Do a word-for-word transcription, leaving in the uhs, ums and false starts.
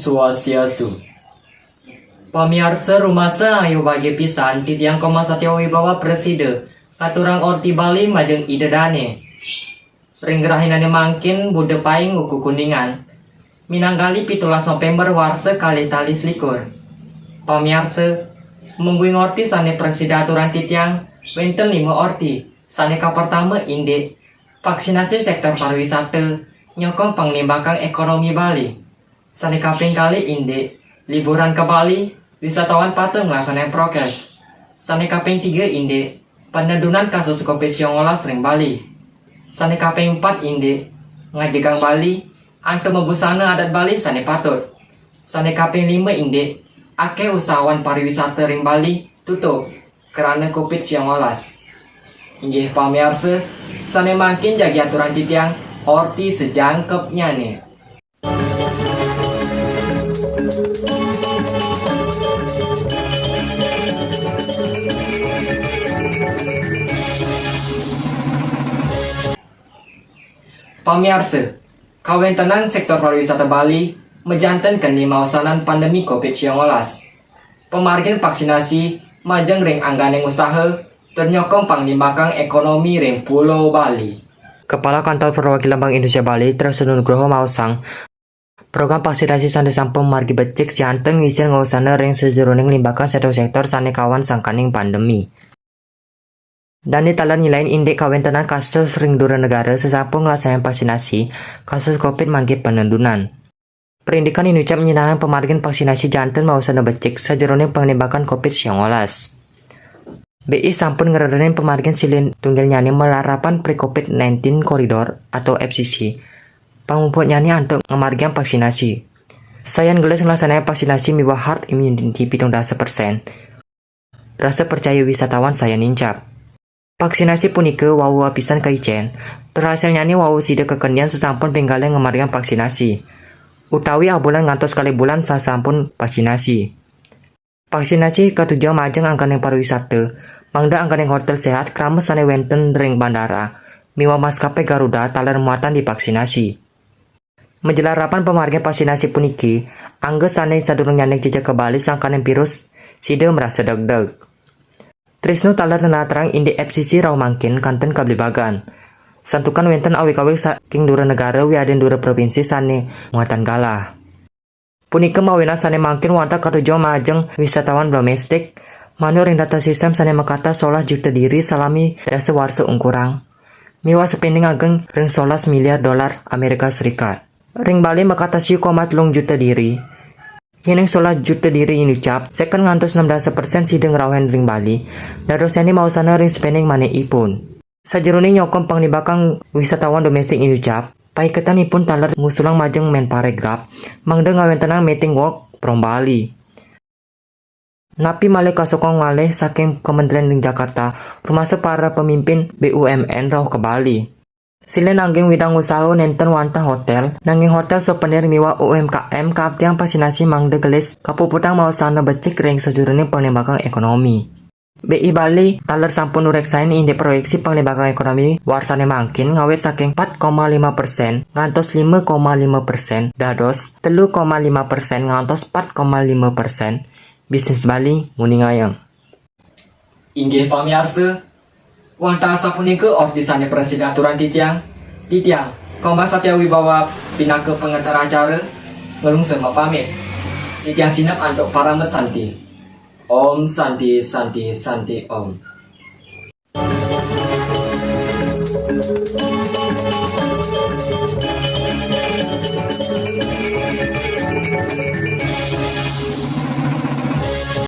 Swastiastu. Pamiarsa, rumasa ayu bagia pisan titiang Komang Satya Wibawa prasida ngaturang orti Bali majeng Ida Dane. Ring rahinane mangkin Buda Paing wuku Kuningan, minanggali pitulas Nopember warsa kalih tali selikur. Pamiarsa, mungguing orti sane prasida aturang titiang wenten lima orti. Sane kapertama indik vaksinasi sektor pariwisata nyokong panglimbakang ekonomi Bali. Sane kaping kalih indik liburan ka Bali, wisatawan patut nglaksanayang prokes. Sane kaping tiga indik penedunan kasus covid siang welas ring Bali. Sane kaping empat indik ngajegang Bali antuk mabusana adat Bali sane patut. Sane kaping lima indik akeh usahawan pariwisata ring Bali tutup krana covid siang welas. Inggih pamiarsa, sane mangkin jagi aturang titiang orti sajangkepnyane. Pamiarsa, kawentenan sektor pariwisata Bali majanten keni maosanan pandemi covid siang welas. Pamargin vaksinasi majeng ring angganing usaha tur nyokong panglimbakang ekonomi ring Pulo Bali. Kepala Kantor Perwakilan Bank Indonesia Bali, Tresno Nugroho, maosang, program vaksinasi sane sampun margi becik janten ngicen ngosana ring sajeroning limbakan sektor-sektor sane kawan sangkaning pandemi. Dane taler nyilain indik kawentenan kasus ring dura negara sasampun nglaksanayang vaksinasi, kasus covid mangkin penedunan. Perindikan inucap nyinahang pamargin vaksinasi janten maosana becik sajeroning panglimbakang covid siang welas. B I sampun ngrerenin pamargin silih tunggilnyane malarapan pre covid nineteen corridor atau F C C. Panguputnyane antuk ngamargiang vaksinasi. Sayan gelis nglaksanayang vaksinasi miwah herd immunity pitung dasa persen. Rasa percaya wisatawan sayan nincap. Vaksinasi punika wau apisan kaicen, tur hasilnyane wau sida kakendian sasampun pinggalih ngamargiang vaksinasi, utawi abulan ngantos kalih bulan sasampun vaksinasi. Vaksinasi katujuang majeng angganing pariwisata, mangda angganing hotel sehat krama sane wenten ring bandara miwah maskapai Garuda taler muatan divaksinasi. Majlarapan pamargin vaksinasi puniki, angga sane sadurungnyane jejeh ka Bali sangkaning virus, sida marasa degdeg. Tresno taler natarang indik F C C rauh mangkin kanten kabligbagan. Santukan wenten awig-awig saking dura negara wiadin dura provinsi sane muatan galah. Punika mawinan sane mangkin wantah katujuang majeng wisatawan domestik, manut ring data sistem sane makatah solas juta diri salami dasa warsa ungkurang, miwah spending ageng ring solas miliar dolar Amerika Serikat. Ring Bali makatah siu koma telung juta diri. Yening solas juta diri inucap, seket ngantos enam dasa persen sida ngrauhin ring Bali, dadosnyane maosana ring spending manehipun. Sajeroning nyokong panglimbakang wisatawan domestik inucap, paiketanipun taler ngusulang majeng Menparekraf, mangda ngawentenang meeting work from Bali. Napi malih kasokong malih saking kementerian ring Jakarta, rumasa para pemimpin B U M N rauh ka Bali. Silih nanging widang usaha nenten wantah hotel, nanging hotel souvenir miwah U M K M kaaptiang vaksinasi mangda gelis kapuputang maosana becik ring sajeroning panglimbakang ekonomi. B I Bali taler sampun nureksain indik proyeksi panglimbakang ekonomi warsane mangkin ngawit saking empat koma lima persen ngantos lima koma lima persen dados telu koma lima persen ngantos empat koma lima persen. Bisnis Bali nguningayang. Inggih pamiarsa, wantah sapunika orti sane prasida aturang titiang. Titiang, Komang Satya Wibawa pinaka pangenter acara, nglungsur mapamit. Titiang sineb antuk parama santi. Om Santi, Santi, Santi, Om.